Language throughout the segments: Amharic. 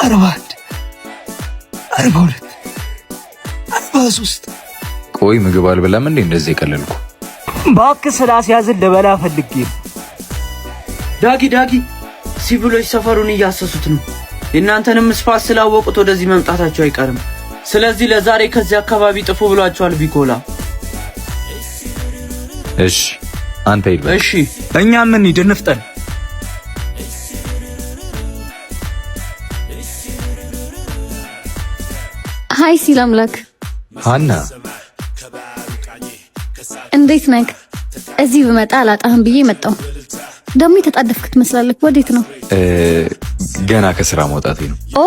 41፣ 42፣ 43። ቆይ ምግብ አልበላም እንዴ? እንደዚህ የቀለልኩ? እባክህ ስላስያዝን ልበላ ፈልጌ ነው። ዳጊ ዳጊ፣ ሲቪሎች ሰፈሩን እያሰሱት ነው። የእናንተንም ስፋት ስላወቁት ወደዚህ መምጣታቸው አይቀርም። ስለዚህ ለዛሬ ከዚህ አካባቢ ጥፉ ብሏቸዋል ቢኮላ። እሺ አንተ ሂድ በቃ። እሺ። እኛም እንሂድ፣ እንፍጠን። Hi ሲል አምላክ። ሀና። እንዴት ነህ? እዚህ ብመጣ አላጣህም ብዬ መጣሁ። ደግሞ የተጣደፍክ ትመስላለህ። ወዴት ነው? ገና ከስራ መውጣቴ ነው። ኦ፣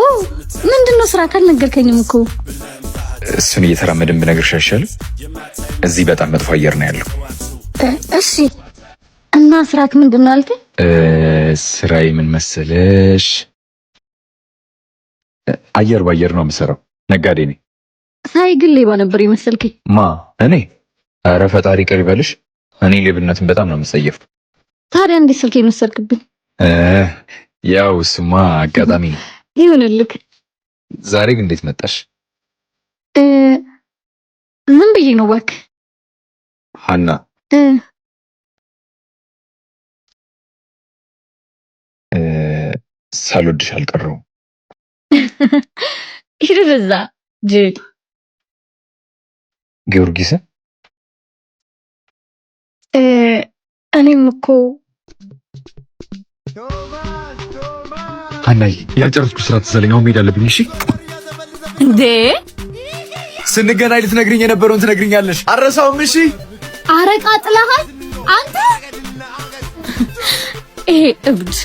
ምንድን ነው ስራ? ካልነገርከኝም እኮ። እሱን እየተራመድን ብነግርሽ አይሻልም? እዚህ በጣም መጥፎ አየር ነው ያለው። እሺ፣ እና ስራክ ምንድን ነው አልከኝ? ስራዬ ምን መሰለሽ? አየር በአየር ነው የምሰራው። ነጋዴ ነኝ። ሳይ ግን ሌባ ነበር የመሰልከኝ። ማ፣ እኔ? ኧረ ፈጣሪ ይቅር ይበልሽ። እኔ ሌብነትን በጣም ነው የምጸየፈው። ታዲያ እንዴት ስልኬን ወሰድክብኝ? ያው እሱማ አጋጣሚ ነው። ይሁንልክ። ዛሬ ግን እንዴት መጣሽ? ዝም ብዬ ነው እባክህ። ሀና፣ ሳልወድሽ አልቀረሁም። ሂድ በዛ ጅል። ጊዮርጊስን? እኔም እኮ። ሀናዬ፣ ያልጨረስኩት ስራ ትዝ አለኝ። አሁን መሄድ አለብኝ። እሺ? እንዴ! ስንገናኝ ልትነግሪኝ የነበረውን ትነግሪኛለሽ። አረሳውም። እሺ? አረቃ ጥለሃል አንተ፣ ይሄ እብድ።